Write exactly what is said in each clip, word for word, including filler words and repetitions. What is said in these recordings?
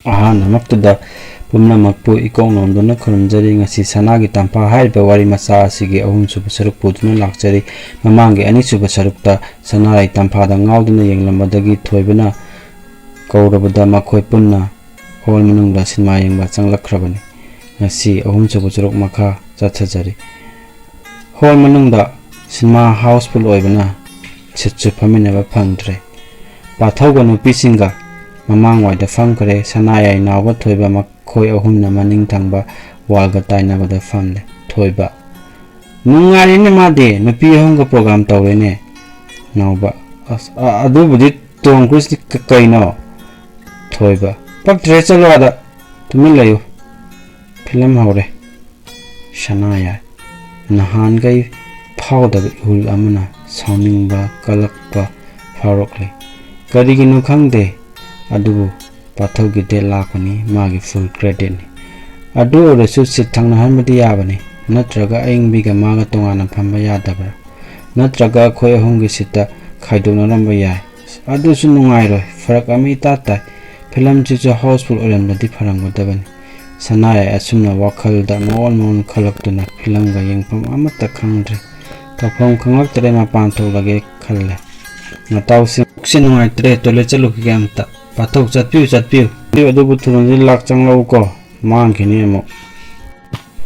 ꯑꯍꯥꯟꯕꯃꯛꯇꯗ ꯄꯨꯝꯅꯃꯛꯄꯨ ꯏꯀꯣꯛ ꯅꯣꯝꯗꯨꯅ ꯈꯨꯔꯨꯝꯖꯔꯤ꯫ ꯉꯁꯤ ꯁꯅꯥꯒꯤ ꯇꯝꯐꯥ ꯍꯥꯏꯔꯤꯕ ꯋꯥꯔꯤ ꯃꯆꯥ ꯑꯁꯤꯒꯤ ꯑꯍꯨꯝꯁꯨꯕ ꯁꯔꯨꯛ ꯄꯨꯗꯨꯅ ꯂꯥꯛꯆꯔꯤ꯫ ꯃꯃꯥꯡꯒꯤ ꯑꯅꯤꯁꯨꯕ ꯁꯔꯨꯛꯇ ꯁꯅꯥꯔꯩ ꯇꯝꯐꯥꯗ ꯉꯥꯎꯗꯨꯅ ꯌꯦꯡꯂꯝꯕꯗꯒꯤ ꯊꯣꯏꯕꯅ ꯀꯧꯔꯕꯗ ꯃꯈꯣꯏ ꯄꯨꯟꯅ ꯍꯣꯜ ꯃꯅꯨꯡꯗ ꯁꯤꯅꯦꯃꯥ ꯌꯦꯡꯕ ꯆꯪꯂꯛꯈ꯭ꯔꯕꯅꯤ꯫ ꯉꯁꯤ ꯑꯍꯨꯝꯁꯨꯕ ꯁꯔꯨꯛ ꯃꯈꯥ ꯆꯠꯊꯖꯔꯤ꯫ ꯍꯣꯜ ꯃꯅꯨꯡꯗ ꯁꯤꯅꯦꯃꯥ ꯍꯥꯎꯁꯐꯨꯜ ꯑꯣꯏꯕꯅ ꯁꯤꯠꯁꯨ ꯐꯝꯃꯤꯟꯅꯕ ꯐꯪꯗ꯭ꯔꯦ꯫ ꯄꯥꯊꯧꯒ ꯅꯨꯄꯤꯁꯤꯡꯒ ꯃꯃꯥꯡꯋꯥꯏꯗ ꯐꯝꯈ꯭ꯔꯦ꯫ ꯁꯅꯥꯌꯥꯏ, ꯅꯥꯎꯕ, ꯊꯣꯏꯕ ꯃꯈꯣꯏ ꯑꯍꯨꯝꯅ ꯃꯅꯤꯡ ꯊꯪꯕ ꯋꯥꯜꯒ ꯇꯥꯏꯅꯕꯗ ꯐꯝꯂꯦ꯫ ꯊꯣꯏꯕ: "ꯅꯨꯡꯉꯥꯏꯔꯦꯅꯦ ꯃꯥꯗꯤ, ꯅꯨꯄꯤ ꯑꯍꯨꯝꯒ ꯄ꯭ꯔꯣꯒ꯭ꯔꯥꯝ ꯇꯧꯔꯦꯅꯦ"꯫ ꯅꯥꯎꯕ: "ꯑꯁ, ꯑ-, ꯑꯗꯨꯕꯨꯗꯤ ꯇꯣꯝ ꯀ꯭ꯔꯨꯖꯅꯤ ꯀ-, ꯀꯩꯅꯣ?" ꯊꯣꯏꯕ: "ꯄꯛꯇ꯭ꯔꯦ, ꯆꯠꯂꯣ ꯑꯥꯗ, ꯇꯨꯃꯤꯟ ꯂꯩꯌꯨ, ꯐꯤꯂꯝ ꯍꯧꯔꯦ"꯫ ꯁꯅꯥꯌꯥꯏ: ꯅꯍꯥꯟꯈꯩ ꯐꯥꯎꯗꯕ ꯏꯍꯨꯜ ꯑꯃꯅ ꯁꯥꯎꯅꯤꯡꯕ, ꯀꯂꯛꯄ ꯐꯥꯎꯔꯛꯂꯦ꯫ ꯀꯔꯤꯒꯤꯅꯣ ꯈꯪꯗꯦ, ꯑꯗꯨꯕꯨ ꯄꯥꯊꯧꯒꯤ ꯗꯦꯠ ꯂꯥꯛꯄꯅꯤ, ꯃꯥꯒꯤ ꯐꯨꯜ ꯀ꯭ꯔꯦꯗꯤꯠꯅꯤ꯫ ꯑꯗꯨ ꯑꯣꯏꯔꯁꯨ ꯁꯤꯠ ꯊꯪꯅꯍꯟꯕꯗꯤ ꯌꯥꯕꯅꯤ, ꯅꯠꯇ꯭ꯔꯒ ꯑꯌꯤꯡꯕꯤꯒ ꯃꯥꯒ ꯇꯣꯉꯥꯟꯅ ꯐꯝꯕ ꯌꯥꯗꯕ꯭ꯔꯥ? ꯅꯠꯇ꯭ꯔꯒ ꯑꯩꯈꯣꯏ ꯑꯍꯨꯝꯒꯤ ꯁꯤꯠꯇ ꯈꯥꯏꯗꯣꯛꯅꯔꯝꯕ ꯌꯥꯏ꯫ ꯑꯗꯨꯁꯨ ꯅꯨꯡꯉꯥꯏꯔꯣꯏ, ꯐꯔꯛ ꯑꯃ ꯏꯇꯥ ꯇꯥꯏ꯫ ꯐꯤꯂꯝꯁꯤꯁꯨ ꯍꯥꯎꯁꯐꯨꯜ ꯑꯣꯏꯔꯝꯂꯗꯤ ꯐꯔꯝꯒꯗꯕꯅꯤ꯫ ꯁꯅꯥꯌꯥꯏ ꯑꯁꯨꯝꯅ ꯋꯥꯈꯜꯗ ꯃꯑꯣꯟ ꯃꯑꯣꯟ ꯈꯜꯂꯛꯇꯨꯅ ꯐꯤꯂꯝꯒ ꯌꯦꯡꯐꯝ ꯑꯃꯠꯇ ꯈꯪꯗ꯭ꯔꯦ꯫ ꯇꯧꯐꯝ ꯈꯪꯂꯛꯇ꯭ꯔꯦ, ꯃꯄꯥꯟ ꯊꯣꯛꯂꯒꯦ ꯈꯜꯂꯦ꯫ ꯅꯇꯥꯎꯁꯤꯡ, ꯄꯨꯛꯁꯦ ꯅꯨꯡꯉꯥꯏꯇ꯭ꯔꯦ, ꯇꯣꯏꯂꯦꯠ ꯆꯠꯂꯨꯈꯤꯒꯦ ꯑꯝꯇ꯫ ꯄꯥꯊꯧ, ꯆꯠꯄꯤꯌꯨ, ꯆꯠꯄꯤꯌꯨ꯫ ꯑꯗꯨꯕꯨ ꯊꯨꯅꯗꯤ ꯂꯥꯛ ꯆꯪꯂꯛꯎꯀꯣ, ꯃꯥꯡꯈꯤꯅꯤ ꯑꯃꯨꯛ꯫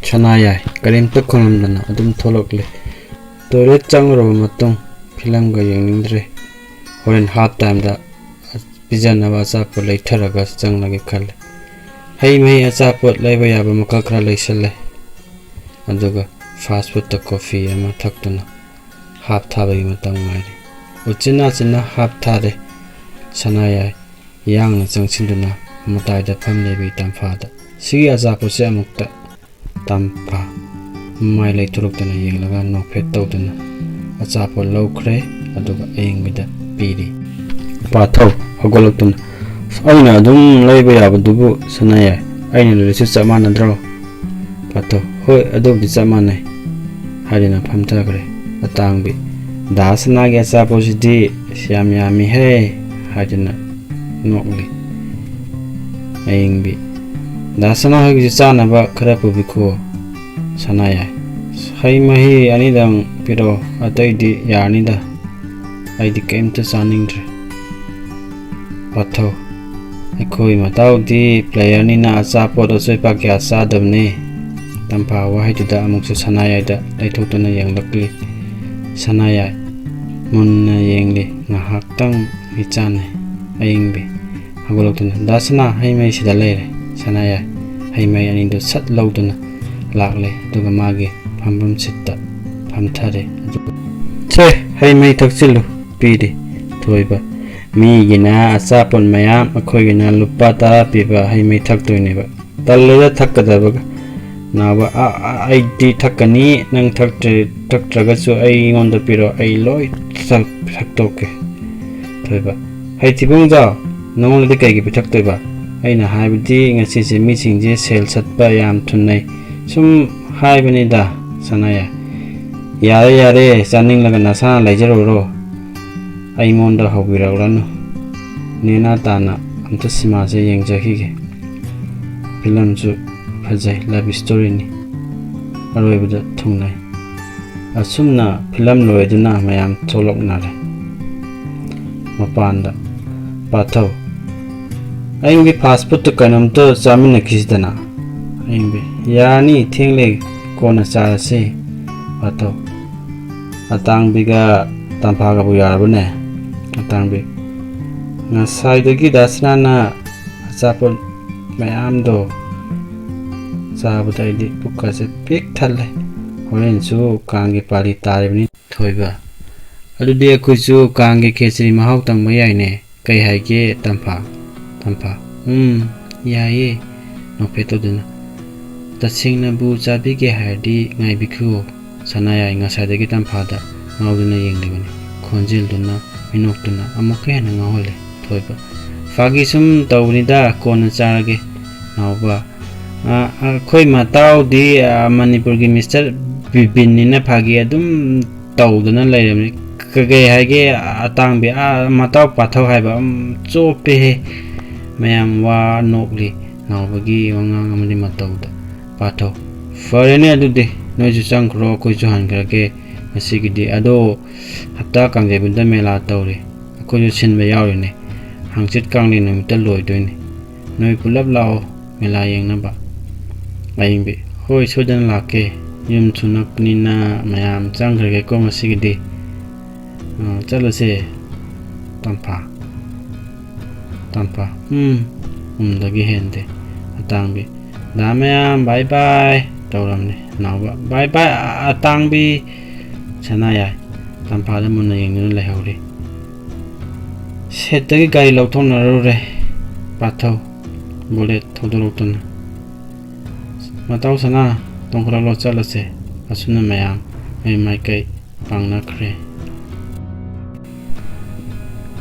ꯁꯅꯥꯌꯥꯏ ꯀꯔꯤꯝꯇ ꯈꯨꯝꯂꯝꯗꯅ ꯑꯗꯨꯝ ꯊꯣꯛꯂꯛꯂꯦ꯫ ꯇꯣꯏꯂꯦꯠ ꯆꯪꯂꯨꯔꯕ ꯃꯇꯨꯡ ꯐꯤꯂꯝꯒ ꯌꯦꯡꯅꯤꯡꯗ꯭ꯔꯦ꯫ ꯍꯣꯔꯦꯟ ꯍꯥꯞ ꯇꯥꯏꯝꯗ ꯄꯤꯖꯅꯕ ꯑꯆꯥꯄꯣꯠ ꯂꯩꯊꯔꯒ ꯆꯪꯂꯒꯦ ꯈꯜꯂꯦ꯫ ꯍꯩ ꯃꯍꯤ ꯑꯆꯥꯄꯣꯠ ꯂꯩꯕ ꯌꯥꯕ ꯃꯈꯜ ꯈꯔ ꯂꯩꯁꯜꯂꯦ꯫ ꯑꯗꯨꯒ ꯐꯥꯁ ꯐꯨꯗꯇ ꯀꯣꯐꯤ ꯑꯃ ꯊꯛꯇꯨꯅ ꯍꯥꯞ ꯊꯥꯕꯒꯤ ꯃꯇꯝ ꯉꯥꯏꯔꯤ꯫ ꯎꯆꯤꯟ ꯅꯥꯆꯤꯟꯅ ꯍꯥꯞ ꯊꯥꯔꯦ꯫ ꯁꯅꯥꯌꯥꯏ ꯌꯥꯡꯅ ꯆꯪꯁꯤꯟꯗꯨꯅ ꯃꯇꯥꯏꯗ ꯐꯝꯂꯤꯕꯤ ꯇꯝꯐꯥꯗ ꯁꯤꯒꯤ ꯑꯆꯥꯄꯣꯠꯁꯦ ꯑꯃꯨꯛꯇ꯫ ꯇꯝꯐꯥ ꯃꯃꯥꯏ ꯂꯩꯊꯣꯔꯛꯇꯅ ꯌꯦꯡꯂꯒ ꯅꯣꯛꯐꯦꯠ ꯇꯧꯗꯨꯅ ꯑꯆꯥꯄꯣꯠ ꯂꯧꯈ꯭ꯔꯦ, ꯑꯗꯨꯒ ꯑꯌꯤꯡꯕꯤꯗ ꯄꯤꯔꯤ꯫ ꯄꯥꯊꯧ ꯍꯧꯒꯠꯂꯛꯇꯨꯅ: "ꯑꯩꯅ ꯑꯗꯨꯝ ꯂꯩꯕ ꯌꯥꯕꯗꯨꯕꯨ ꯁꯅꯥꯌꯥꯏ, ꯑꯩꯅ ꯂꯩꯔꯁꯨ ꯆꯞ ꯃꯥꯟꯅꯗ꯭ꯔꯣ?" ꯄꯥꯊꯧ: "ꯍꯣꯏ, ꯑꯗꯨꯕꯨꯗꯤ ꯆꯞ ꯃꯥꯟꯅꯩ" ꯍꯥꯏꯗꯨꯅ ꯐꯝꯊꯈ꯭ꯔꯦ꯫ ꯑꯇꯥꯡꯕꯤ: "ꯗꯥ ꯁꯅꯥꯒꯤ ꯑꯆꯥꯄꯣꯠꯁꯤꯗꯤ ꯌꯥꯝ ꯌꯥꯝꯃꯤꯍꯦ" ꯍꯥꯏꯗꯨꯅ ꯅꯣꯛꯂꯤ꯫ ꯑꯌꯤꯡꯕꯤ, ꯗꯥ ꯁꯅꯥ ꯍꯣꯏꯒꯤꯁꯨ ꯆꯥꯅꯕ ꯈꯔ ꯄꯨꯕꯤꯈꯣ꯫ ꯁꯅꯥꯌꯥꯏ, ꯍꯩ ꯃꯍꯤ ꯑꯅꯤꯗꯪ ꯄꯤꯔꯛꯑꯣ, ꯑꯇꯩꯗꯤ ꯌꯥꯔꯅꯤꯗ, ꯑꯩꯗꯤ ꯀꯩꯝꯇ ꯆꯥꯅꯤꯡꯗ꯭ꯔꯦ꯫ ꯄꯥꯊꯧ, ꯑꯩꯈꯣꯏ ꯃꯇꯥꯎꯗꯤ player ꯅꯤꯅ ꯑꯆꯥꯄꯣꯠ ꯑꯆꯣꯏꯄꯥ ꯀꯌꯥ ꯆꯥꯗꯕꯅꯤ꯫ ꯇꯝꯐꯥ ꯋꯥꯍꯩꯗꯨꯗ ꯑꯃꯨꯛꯁꯨ ꯁꯅꯥꯌꯥꯏꯗ ꯂꯩꯊꯣꯛꯇꯨꯅ ꯌꯦꯡꯂꯛꯂꯤ꯫ ꯁꯅꯥꯌꯥꯏ ꯃꯨꯟꯅ ꯌꯦꯡꯂꯤ꯫ ꯉꯥꯏꯍꯥꯛꯇꯪ ꯃꯤꯆꯥꯟꯅꯩ꯫ ꯑꯌꯤꯡꯕꯤ ꯍꯧꯒꯠꯂꯛꯇꯨꯅ, "ꯗꯥ ꯁꯅꯥ, ꯍꯩ ꯃꯍꯤ ꯁꯤꯗ ꯂꯩꯔꯦ"꯫ ꯁꯅꯥꯌꯥꯏ ꯍꯩ ꯃꯍꯤ ꯑꯅꯤꯗꯨ ꯁꯠ ꯂꯧꯗꯨꯅ ꯂꯥꯛꯂꯦ, ꯑꯗꯨꯒ ꯃꯥꯒꯤ ꯐꯝꯐꯝ ꯁꯤꯠꯇ ꯐꯝꯊꯔꯦ꯫ ꯑꯗꯨꯒ, "ꯁꯦ, ꯍꯩ ꯃꯍꯤ ꯊꯛꯆꯤꯜꯂꯨ", ꯄꯤꯔꯤ꯫ ꯊꯣꯏꯕ, "ꯃꯤꯒꯤꯅ ꯑꯆꯥꯄꯣꯠ ꯃꯌꯥꯝ, ꯑꯩꯈꯣꯏꯒꯤꯅ ꯂꯨꯄꯥ ꯇꯔꯥ ꯄꯤꯕ ꯍꯩ ꯃꯍꯤ ꯊꯛꯇꯣꯏꯅꯦꯕ꯫ ꯇꯜꯂꯦꯗ ꯊꯛꯀꯗꯕꯒ"꯫ ꯅꯥꯎꯕ, "ꯑ, ꯑ, ꯑꯩꯗꯤ ꯊꯛꯀꯅꯤ, ꯅꯪ ꯊꯛꯇ꯭ꯔꯦ-, ꯊꯛꯇ꯭ꯔꯒꯁꯨ ꯑꯩꯉꯣꯟꯗ ꯄꯤꯔꯣ, ꯑꯩ ꯂꯣꯏ ꯊꯛ-, ꯊꯛꯇꯣꯛꯀꯦ"꯫ ꯊꯣꯏꯕ, "ꯍꯩ ꯊꯤꯕꯣꯡꯖꯥꯎ, ꯅꯉꯣꯟꯗꯗꯤ ꯀꯩꯒꯤ ꯄꯤꯊꯛꯇꯣꯏꯕ? ꯑꯩꯅ ꯍꯥꯏꯕꯗꯤ ꯉꯁꯤꯁꯦ ꯃꯤꯁꯤꯡꯁꯦ ꯁꯦꯜ ꯁꯠꯄ ꯌꯥꯝ ꯊꯨꯅꯩ, ꯁꯨꯝ ꯍꯥꯏꯕꯅꯤꯗ"꯫ ꯁꯅꯥꯌꯥꯏ, "ꯌꯥꯔꯦ, ꯌꯥꯔꯦ, ꯆꯥꯅꯤꯡꯂꯒ ꯅꯁꯥꯅ ꯂꯩꯖꯔꯨꯔꯣ, ꯑꯩꯉꯣꯟꯗ ꯍꯧꯕꯤꯔꯛꯂꯅꯨ꯫ ꯅꯦꯅꯥ ꯇꯥꯅ ꯑꯝꯇ ꯁꯤꯃꯥꯁꯦ ꯌꯦꯡꯖꯈꯤꯒꯦ꯫ ꯐꯤꯂꯝꯁꯨ ꯐꯖꯩ, love story ꯅꯤ꯫ ꯑꯔꯣꯏꯕꯗ ꯊꯨꯡꯅꯩ꯫ ꯑꯁꯨꯝꯅ ꯐꯤꯂꯝ ꯂꯣꯏꯗꯨꯅ ꯃꯌꯥꯝ ꯊꯣꯛꯂꯛꯅꯔꯦ꯫ ꯃꯄꯥꯟꯗ ꯄꯥꯊꯧ, "ꯑꯌꯤꯡꯕꯤ, fast food ꯇ ꯀꯩꯅꯣꯝꯇ ꯆꯥꯃꯤꯟꯅꯈꯤꯁꯤꯗꯅ"꯫ ꯑꯌꯤꯡꯕꯤ, "ꯌꯥꯔꯅꯤ, ꯊꯦꯡꯂꯦ, ꯀꯣꯟꯅ ꯆꯥꯔꯁꯤ"꯫ ꯄꯥꯊꯧ, "ꯑꯇꯥꯡꯕꯤꯒ ꯇꯝꯐꯥꯒꯕꯨ ꯌꯥꯔꯕꯅꯦ"꯫ ꯑꯇꯥꯡꯕꯤ, "ꯉꯁꯥꯏꯗꯒꯤ ꯗꯥ ꯁꯅꯥꯅ ꯑꯆꯥꯄꯣꯠ ꯃꯌꯥꯝꯗꯣ ꯆꯥꯕꯗ ꯑꯩꯗꯤ ꯄꯨꯛꯀꯁꯦ ꯄꯤꯛ ꯊꯜꯂꯦ꯫ ꯍꯣꯔꯦꯟꯁꯨ ꯀꯥꯡꯒꯤ ꯄꯥꯂꯤ ꯇꯥꯔꯤꯕꯅꯤ"꯫ ꯊꯣꯏꯕ, "ꯑꯗꯨꯗꯤ ꯑꯩꯈꯣꯏꯁꯨ ꯀꯥꯡꯒꯤ ꯈꯦꯆ꯭ꯔꯤ ꯃꯍꯥꯎ ꯇꯪꯕ ꯌꯥꯏꯅꯦ꯫ ꯀꯩ ꯍꯥꯏꯒꯦ ꯇꯝꯐꯥ?" ꯇꯝꯐꯥ, "ꯎꯝ, ꯌꯥꯏꯌꯦ"꯫ ꯅꯣꯛꯐꯦꯠ ꯇꯧꯗꯨꯅ, "ꯇꯁꯦꯡꯅꯕꯨ ꯆꯥꯕꯤꯒꯦ ꯍꯥꯏꯔꯗꯤ ꯉꯥꯏꯕꯤꯈꯨꯋꯣ"꯫ ꯁꯅꯥꯌꯥꯏ ꯉꯁꯥꯏꯗꯒꯤ ꯇꯝꯐꯥꯗ ꯉꯥꯎꯗꯨꯅ ꯌꯦꯡꯂꯤꯕꯅꯤ꯫ ꯈꯣꯟꯖꯦꯜꯗꯨꯅ ꯃꯤꯅꯣꯛꯇꯨꯅ ꯑꯃꯨꯛꯀ ꯍꯦꯟꯅ ꯉꯥꯎꯍꯜꯂꯦ꯫ ꯊꯣꯏꯕ, "ꯐꯥꯒꯤ ꯁꯨꯝ ꯇꯧꯕꯅꯤꯗ, ꯀꯣꯟꯅ ꯆꯥꯔꯒꯦ"꯫ ꯅꯥꯎꯕ, "ꯑ, ꯑꯩꯈꯣꯏ ꯃꯇꯥꯎꯗꯤ, ꯑ, ꯃꯅꯤꯄꯨꯔꯒꯤ ꯃꯤꯁꯇꯔ ꯕꯤꯕꯤꯟꯅꯤꯅ ꯐꯥꯒꯤ ꯑꯗꯨꯝ ꯇꯧꯗꯅ ꯂꯩꯔꯕꯅꯤ꯫ ꯀ-, ꯀꯩ ꯍꯥꯏꯒꯦ ꯑꯇꯥꯡꯕꯤ? ꯑ, ꯃꯇꯥꯎ ꯄꯥꯊꯧ ꯍꯥꯏꯕ, ꯎꯝ, ꯆꯣꯞꯄꯦꯍꯦ"꯫ ꯃꯌꯥꯝ ꯋꯥ ꯅꯣꯛꯂꯤ꯫ ꯅꯥꯎꯕꯒꯤ ꯋꯥꯉꯥꯡ ꯑꯃꯗꯤ ꯃꯇꯧꯗ꯫ ꯄꯥꯊꯧ, ꯐꯔꯦꯅꯦ, ꯑꯗꯨꯗꯤ ꯅꯣꯏꯁꯨ ꯆꯪꯈ꯭ꯔꯣ, ꯑꯩꯈꯣꯏꯁꯨ ꯍꯟꯈ꯭ꯔꯒꯦ ꯉꯁꯤꯒꯤꯗꯤ꯫ ꯑꯗꯣ ꯍꯞꯇꯥ ꯀꯥꯡꯖꯩꯕꯨꯡꯗ ꯃꯦꯂꯥ ꯇꯧꯔꯤ, ꯑꯩꯈꯣꯏꯁꯨ ꯁꯤꯟꯕ ꯌꯥꯎꯔꯤꯅꯦ꯫ ꯍꯪꯆꯤꯠ ꯀꯥꯡꯂꯦꯟ ꯅꯨꯃꯤꯠꯇ ꯂꯣꯏꯗꯣꯏꯅꯤ꯫ ꯅꯣꯏ ꯄꯨꯂꯞ ꯂꯥꯛꯑꯣ ꯃꯦꯂꯥ ꯌꯦꯡꯅꯕ꯫ ꯑꯌꯤꯡꯕꯤ, ꯍꯣꯏ, ꯁꯣꯏꯗꯅ ꯂꯥꯛꯀꯦ꯫ ꯌꯨꯝꯁꯨ ꯅꯛꯄꯅꯤꯅ ꯃꯌꯥꯝ ꯆꯪꯈ꯭ꯔꯒꯦꯀꯣ ꯉꯁꯤꯒꯤꯗꯤ꯫ ꯑ, ꯆꯠꯂꯁꯦ꯫ ꯇꯝꯐꯥ꯫ ꯇꯝꯐꯥ, ꯎꯝ꯫ ꯎꯝꯗꯒꯤ ꯍꯦꯟꯗꯦ꯫ ꯑꯇꯥꯡꯕꯤ, ꯗꯥ ꯃꯌꯥꯝ, bye bye ꯇꯧꯔꯝꯅꯤ꯫ ꯅꯥꯎꯕ, bye bye, ꯑ-, ꯑꯇꯥꯡꯕꯤ꯫ ꯁꯅꯥꯌꯥꯏ, ꯇꯝꯐꯥꯗ ꯃꯨꯟꯅ ꯌꯦꯡꯗꯨꯅ ꯂꯩꯍꯧꯔꯤ꯫ ꯁꯦꯠꯇꯒꯤ ꯒꯥꯔꯤ ꯂꯧꯊꯣꯛꯅꯔꯨꯔꯦ꯫ ꯄꯥꯊꯧ, bullet ꯊꯧꯗꯣꯔꯛꯇꯨꯅ꯫ ꯃꯇꯥꯎ ꯁꯅꯥ, ꯇꯣꯡꯈꯠꯂꯛꯂꯣ, ꯆꯠꯂꯁꯦ꯫ ꯑꯁꯨꯝꯅ ꯃꯌꯥꯝ ꯃꯩ ꯃꯥꯏꯀꯩ ꯄꯥꯡꯅꯈ꯭ꯔꯦ꯫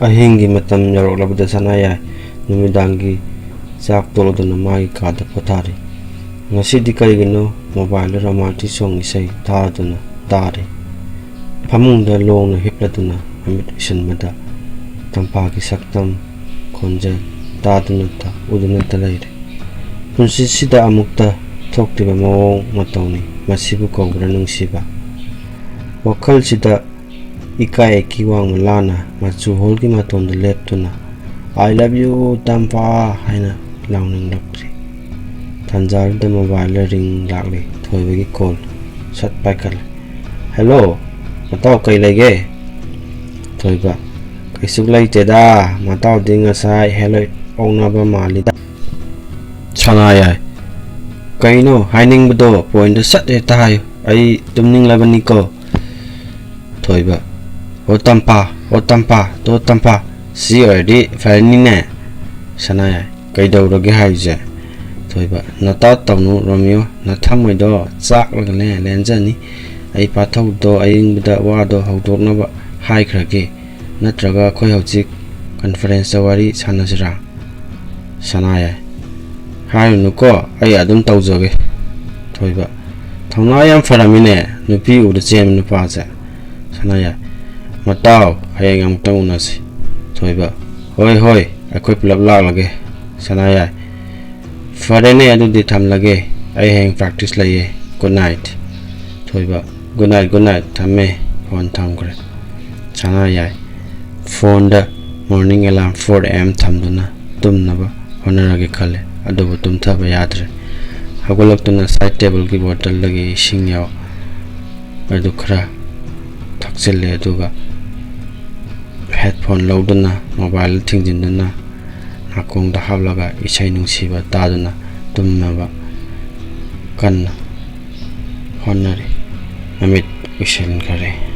ꯑꯍꯤꯡꯒꯤ ꯃꯇꯝ ꯌꯧꯔꯛꯂꯕꯗ ꯁꯅꯥꯌꯥꯏ ꯅꯨꯃꯤꯗꯥꯡꯒꯤ ꯆꯥꯛ ꯇꯣꯛꯂꯗꯨꯅ ꯃꯥꯒꯤ ꯀꯥꯗ ꯄꯣꯊꯥꯔꯤ꯫ ꯉꯁꯤꯗꯤ ꯀꯔꯤꯒꯤꯅꯣ mobileꯗ romantic song ꯏꯁꯩ ꯊꯥꯗꯨꯅ ꯇꯥꯔꯤ꯫ ꯐꯃꯨꯡꯗ ꯂꯣꯡꯅ ꯍꯤꯞꯂꯗꯨꯅ ꯃꯃꯤꯠ ꯎꯏꯁꯤꯟꯕꯗ ꯇꯝꯐꯥꯒꯤ ꯁꯛꯇꯝ ꯈꯣꯟꯖꯦꯜ ꯇꯥꯗꯨꯅꯇ ꯎꯗꯨꯅꯇ ꯂꯩꯔꯦ꯫ ꯄꯨꯟꯁꯤꯁꯤꯗ ꯑꯃꯨꯛꯇ ꯊꯣꯛꯇ꯭ꯔꯤꯕ ꯃꯑꯣꯡ ꯃꯇꯧꯅꯤ꯫ ꯃꯁꯤꯕꯨ ꯀꯧꯕ꯭ꯔꯥ ꯅꯨꯡꯁꯤꯕ? ꯋꯥꯈꯜꯁꯤꯗ ꯏꯀꯥꯏ ꯏꯀꯤ ꯋꯥꯡꯃ ꯂꯥꯅ ꯃꯆꯨ ꯍꯣꯜꯒꯤ ꯃꯇꯣꯟꯗ ꯂꯦꯞꯇꯨꯅ "I love you, ꯇꯝꯐꯥ" ꯍꯥꯏꯅ ꯂꯥꯎꯅꯤꯡꯂꯛꯇ꯭ꯔꯤ꯫ ꯇꯥꯟꯖꯥꯗꯨꯗ mobileꯗ ring ꯂꯥꯛꯂꯤ꯫ ꯊꯣꯏꯕꯒꯤ call꯫ ꯁꯠ ꯄꯥꯏꯈꯠꯂꯦ꯫ "Hello, ꯃꯇꯥꯎ, ꯀꯩ ꯂꯩꯒꯦ?" ꯊꯣꯏꯕ꯫ "ꯀꯩꯁꯨ ꯂꯩꯇꯦꯗ, ꯃꯇꯥꯎꯗꯤ ꯉꯁꯥꯏ hello ꯑꯣꯛꯅꯕ ꯃꯥꯜꯂꯤꯗ꯫" ꯁꯅꯥꯌꯥꯏ꯫ "ꯀꯩꯅꯣ ꯍꯥꯏꯅꯤꯡꯕꯗꯣ pointꯇ ꯁꯠ ꯍꯦꯛꯇ ꯍꯥꯏꯌꯨ, ꯑꯩ ꯇꯨꯝꯅꯤꯡꯂꯕꯅꯤꯀꯣ꯫" ꯊꯣꯏꯕ꯫ "ꯑꯣ ꯇꯝꯐꯥ, ꯑꯣ ꯇꯝꯐꯥ, ꯇꯣ ꯇꯝꯐꯥ, ꯁꯤ ꯑꯣꯏꯔꯗꯤ ꯐꯔꯅꯤꯅꯦ꯫" ꯁꯅꯥꯌꯥꯏ꯫ "ꯀꯩꯗꯧꯔꯒꯦ ꯍꯥꯏꯁꯦ?" ꯊꯣꯏꯕ꯫ "ꯅꯇꯥ ꯇꯧꯅꯨ ꯔꯣꯃꯤꯌꯣ, ꯅꯊꯃꯣꯏꯗꯣ ꯆꯥꯛꯂꯒꯅꯦ ꯂꯦꯟꯖꯅꯤ꯫ ꯑꯩ ꯄꯥꯊꯧꯗꯣ ꯑꯌꯤꯡꯕꯗ ꯋꯥꯗꯣ ꯍꯧꯗꯣꯛꯅꯕ ꯍꯥꯏꯈ꯭ꯔꯒꯦ꯫ ꯅꯠꯇ꯭ꯔꯒ ꯑꯩꯈꯣꯏ ꯍꯧꯖꯤꯛ conferenceꯇ ꯋꯥꯔꯤ ꯁꯥꯟꯅꯁꯤꯔꯥ?" ꯁꯅꯥꯌꯥꯏ꯫ "ꯍꯥꯏꯔꯨꯅꯨꯀꯣ, ꯑꯩ ꯑꯗꯨꯝ ꯇꯧꯖꯒꯦ꯫" ꯊꯣꯏꯕ꯫ "ꯊꯧꯅꯥ ꯌꯥꯝ ꯐꯔꯝꯃꯤꯅꯦ, ꯅꯨꯄꯤ ꯎꯕꯗ ꯆꯦꯟꯕ ꯅꯨꯄꯥꯁꯦ꯫" ꯁꯅꯥꯌꯥꯏ꯫ "ꯃꯇꯥꯎ, ꯍꯌꯦꯡ ꯑꯃꯨꯛꯇꯪ ꯎꯅꯁꯤ꯫" ꯊꯣꯏꯕ꯫ "ꯍꯣꯏ, ꯍꯣꯏ, ꯑꯩꯈꯣꯏ ꯄꯨꯂꯞ ꯂꯥꯛꯂꯒꯦ꯫ ꯁꯅꯥꯌꯥꯏ, "ꯐꯔꯦꯅꯦ, ꯑꯗꯨꯗꯤ ꯊꯝꯂꯒꯦ, ꯑꯩ ꯍꯌꯦꯡ practice ꯂꯩꯌꯦ꯫ Good night꯫" ꯊꯣꯏꯕ, "Good night, good night, ꯊꯝꯃꯦ꯫" ꯐꯣꯟ ꯊꯝꯈ꯭ꯔꯦ꯫ ꯁꯅꯥꯌꯥꯏ ꯐꯣꯟꯗ morning alarm four A M ꯊꯝꯗꯨꯅ ꯇꯨꯝꯅꯕ ꯍꯣꯠꯅꯔꯒꯦ ꯈꯜꯂꯦ, ꯑꯗꯨꯕꯨ ꯇꯨꯝꯊꯕ ꯌꯥꯗ꯭ꯔꯦ꯫ ꯍꯧꯒꯠꯂꯛꯇꯨꯅ side tableꯒꯤ bottleꯗꯒꯤ ꯏꯁꯤꯡ ꯌꯥꯎ ꯑꯗꯨ ꯈꯔ ꯊꯛꯆꯤꯜꯂꯦ, ꯑꯗꯨꯒ headphone ꯂꯧꯗꯨꯅ mobile ꯊꯤꯡꯖꯤꯟꯗꯨꯅ ꯅꯥꯀꯣꯡꯗ ꯍꯥꯞꯂꯒ ꯏꯁꯩ ꯅꯨꯡꯁꯤꯕ ꯇꯥꯗꯨꯅ ꯇꯨꯝꯅꯕ ꯀꯟꯅ ꯍꯣꯠꯅꯔꯤ꯫ ꯃꯃꯤꯠ ꯎꯏꯁꯤꯟꯈꯔꯦ꯫